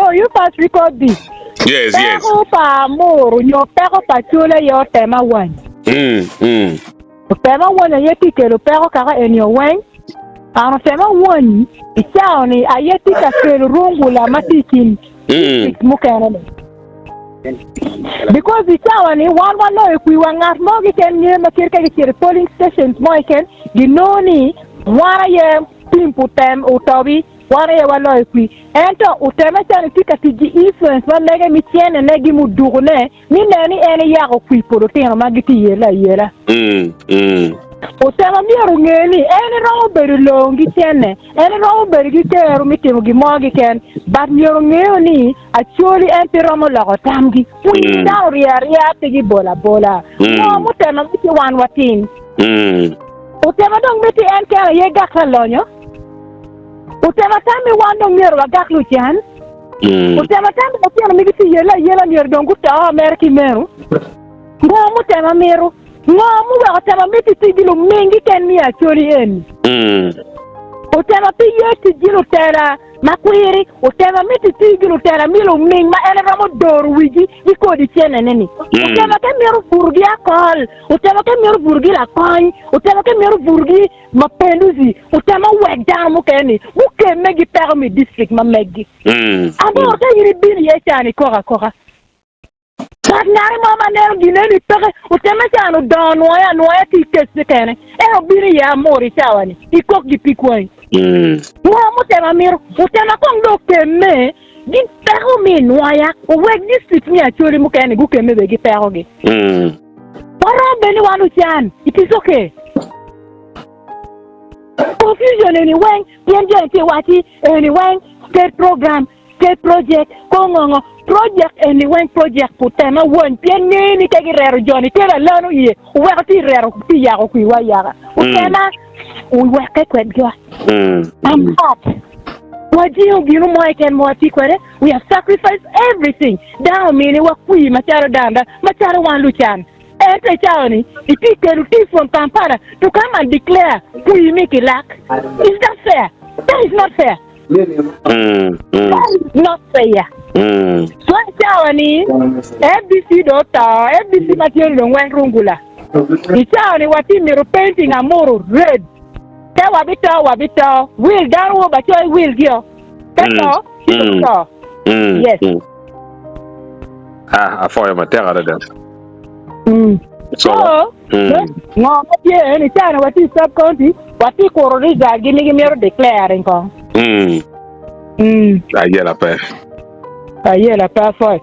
Amuru, you first record this. Yes, yes. Peko pa Amuru nyo peko pa Acholi aye otemo awany. Mm, mm. Otemo awany aye tye kelo peko kaka eni oweng. An otemo awany i cawa ni aye tye ka kelo rungula ma tye i kin district mukene ni. Because i cawa ni wan waloyo kwiwa ngat mo keken nge ma kit ka gicito i polling stations mo keken ginongo ni wan aye tim putem otobi wan aye waloyo kwi ento oteme calo tye ka tic ki influence ma mege mi cene ne gi muduku ne Mi nen ni en eyako kwi pa lutino ma gitye i yelle ayela. Otema myero onge ni en eromo bedo long ki cene, en eromo bedo ki kero me timo gin mo keken, but myero ongeyo ni Acholi en pe romo loko tamgi. Kwir dano orye aryeya pe gibolo abola. Ngo mutema miti wan watim? Otema dong miti en kene aye gak lalonyo? Otema tam ni wan dong myero wagak lucan? Otemo tam ni lutino ma gitye i yelle ayela myero dong guto mere ki meno. Ngo mutemo amito? Ngo muweko otemo amito i ticgi luming keken me Acholi eni? Otemo pe ye ticgi lutela ma kwiri. Otemo amito i ticgi lutela me luming ma en romo doro wigi ki kodi cenene-ni. Otemo ke mito burugi akol. Otemo ke mito burugi lakony. Otemo ke mito burugi Mapenduzi otemo wek dano mukene-ni gukemme gi peko me district ma meggi. Amor ka in ibino iye can ikok akoka. But ngati mo ma neno gin eni peke oteme can odongo nwoya anwoya ki i kec-ce kene. En obino iye amor i cawa-ni ikok gi pig wangi. Ngo mutemo amito? Otema kong dong okemme gi peko me nwoya owek district me Acholi mukene-ni gukemme bene gi pekogi. Waromo bed ni wan lucan, it is okay. Confusion eni weng pien joni tye wacci eni weng state program, state project, ko ngo ngo. Project eni weng project putema wony pien ngeyo ni ka gireto joni kelo alano iye oweko tye reto tye yako kwiwa ayaka. Utema owekke kwedwa. I'm hurt. Wajingo gino mo keken ma watye kwede, we have sacrificed everything. Dano ominiwa kwir macalo dano da, macalo wan lucan. Ento i cawa-ni, itye kelo tic from Kampala to come and declare kwir me kilak. Is that fair? That is not fair. That is not fair. So i cawa-ni, FDC dong oto, FDC ma tye-ni dong weng rungula. I cawa-ni watye mito painting amuru red. Ka wabito, wabito. Wil dano wo ba coyo wilgio. Ka to, ci dong to. Yes. Ah, apwoyo matek adada. So, ngo ma tye en i cana watye i sub county, watye kuro result gi ni gimito declaring kong. Ayela pe. Ayela pe apwoyo.